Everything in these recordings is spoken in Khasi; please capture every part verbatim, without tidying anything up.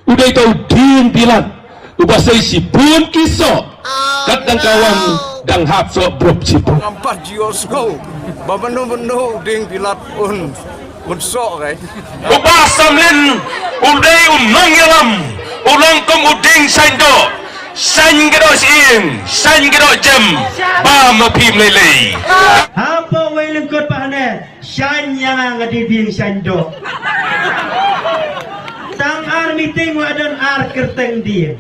U dei uta u dieng bilat uba sei shibun ki soh. Kat dang ka wan dang hap soh brop shibun. Nampat jios ko. Ba mano mano u dieng bilat un un soh kai. U Bah Samlin u dei u nongïalam, u long kum u dieng shaiñ doh. Shaiñ ka doh shyieng, shaiñ ka doh jem. Ba ma phim lei lei. Hapoh wei lyngkot ba hane. Shaiñ ïa nga, nga dei bieng shaiñ doh. Tang ar meeting la don ar kyrteng dieng.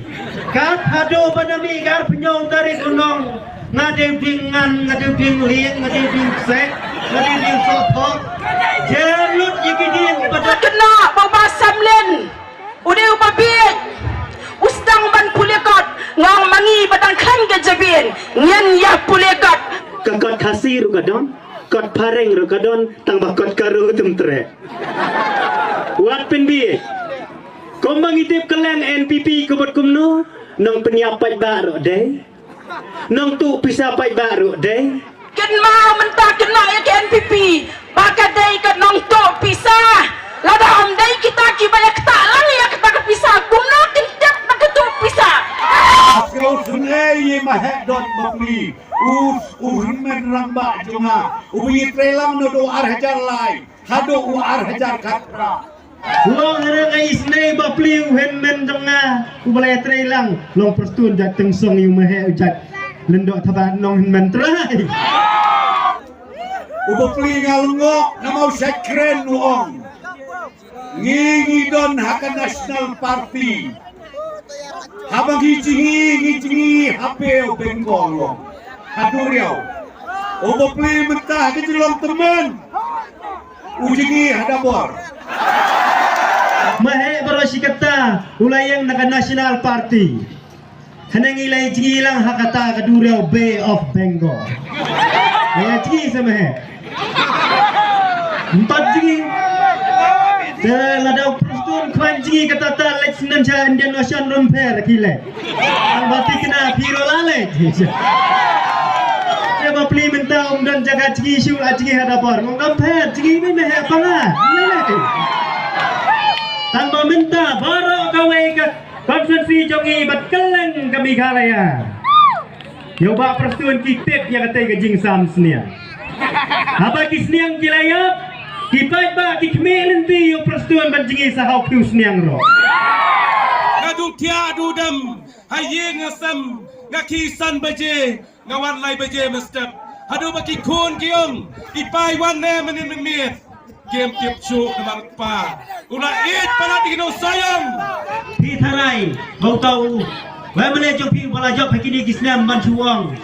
Kat haduh ba na mih ka arphew hynñiew tarik u nong, nga dei bieng ngan, nga dei bieng lieng, nga dei bieng ksek, nga dei bieng sohthok. Jer lut ïa ki dieng ba don. Kynnoh ba u Bah Samlin u dei uba bieit. U sdang ban pule kot, nga ong ma ngi ba dang khlaiñ ka jabieng ngin ïa pule kot. Ka kot Khasi ruh ka don, kot phareng ruh ka don, tang ba kot Garo tum treh. Wat pynbieit. Kumba ngi tip kylleng N P P ka mut kumno, nong pynïap paidbah ruh dei, nong tuh pisa paidbah ruh dei. Kynmaw mynta, kynmaw ïa ka N P P ba ka dei ka nongtuh pisa. Lada ym dei kita kiba ïa ktah lang ïa kata ka pisa, kumno kin tep ba ka tuh pisa? Ka u thnei ïa ma heh dot bapli. U u hynmen rangbah jong nga uba ïa trei lang naduh ar hajar lai haduh u ar hajar khatphra. Long hynrei nga isynei bapli u hynmen jong nga uba la ïa trei lang, long Prestone jait tyngsong ïa u ma heh u jait lyndoh thaba nong hynmen trai. U bapli nga lyngngoh namar u shait kren u ong. Ngi ngi don ha ka National Party. Haba ngi jngi ngi jngi ha Bay of Bengal long. Ha duriaw. U bapli mynta ha ka jinglong tymmen. U jngi ha Dabor. Ma heh baroh shi katta u la ïeng na ka National Party. Hynrei ngi la jngi lang ha kata ka duriaw Bay of Bengal. Ngi la jngi sa ma heh. Empat jngi. Te lada u Prestone khwan jngi kata ta leit snem sha Indian Ocean ruh pher ki leit. Ang ba thikna phi ruh la leit. Te bapli mynta um don jaka jngi shuh la jngi ha Dabor. Ngam pher jngi mih ma heh panga. Leit leit. Tang ba mynta baroh kawei ka constituency jong ngi bad kylleng ka Meghalaya. Ïa u Bah Prestone ki tip ïa katei ka jingsam sniang. Haba ki sniang ki la ïap, ki paidbah ki khmih lynti ïa u Prestone ban jngi sa ha u khiew sniang ruh. Nga duh thiah duh dem ha ïing ha sem, nga khie san baje, nga wan lai baje mynstep. Haduh ba ki khun ki ong, i pa i wan ne mynnin mynmiet. Kim tip shuh namar kpa u la ïeit palat ïa ki nongshong. Phi tharai ba uta u, ba mane jong phi ba la jop ha kine ki snem ban shu ong.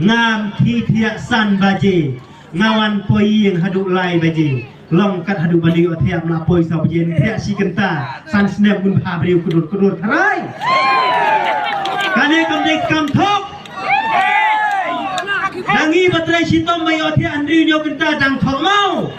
Ngam khie thiah san baje, nga wan poi ïing haduh lai baje. Long kat haduh ban ïoh thiah, mla poi saw baje, thiah shi kynta. San snem un bha briew kdur kdur, tharai. Kane kam dei kam thok. Dang ngi ba trei shitom ba ïoh thiah hynriew hynñiew kynta dang thok maw.